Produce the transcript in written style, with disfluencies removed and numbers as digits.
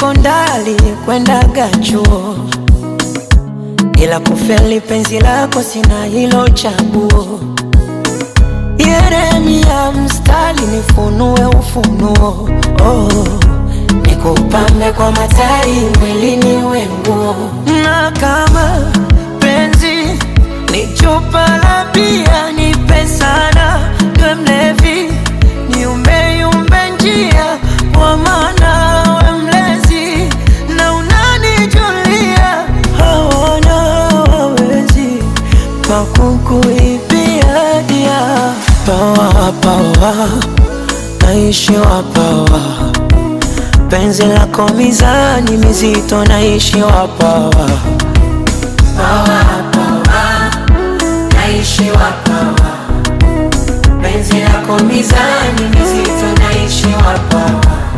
Sekondari kwendaga chuo, ila kufeli penzi lako sina hilo chaguo. Yeremia mstari nifunue ufunuo, oh, nikupambe kwa matari mwilini wenguo, na kama penzi ni chupa la bia, nipe sana niwe mlevi niumbe yumbe njia kwa maana we mlezi na unanijulia, hawana wawezi pakukuibia dia pawa pawa, naishi wa pawa, penzi lako mizani mizito, naishi wa pawa pawa pawa, naishi wa pawa, penzi lako mizani mizito, naishi wa pawa.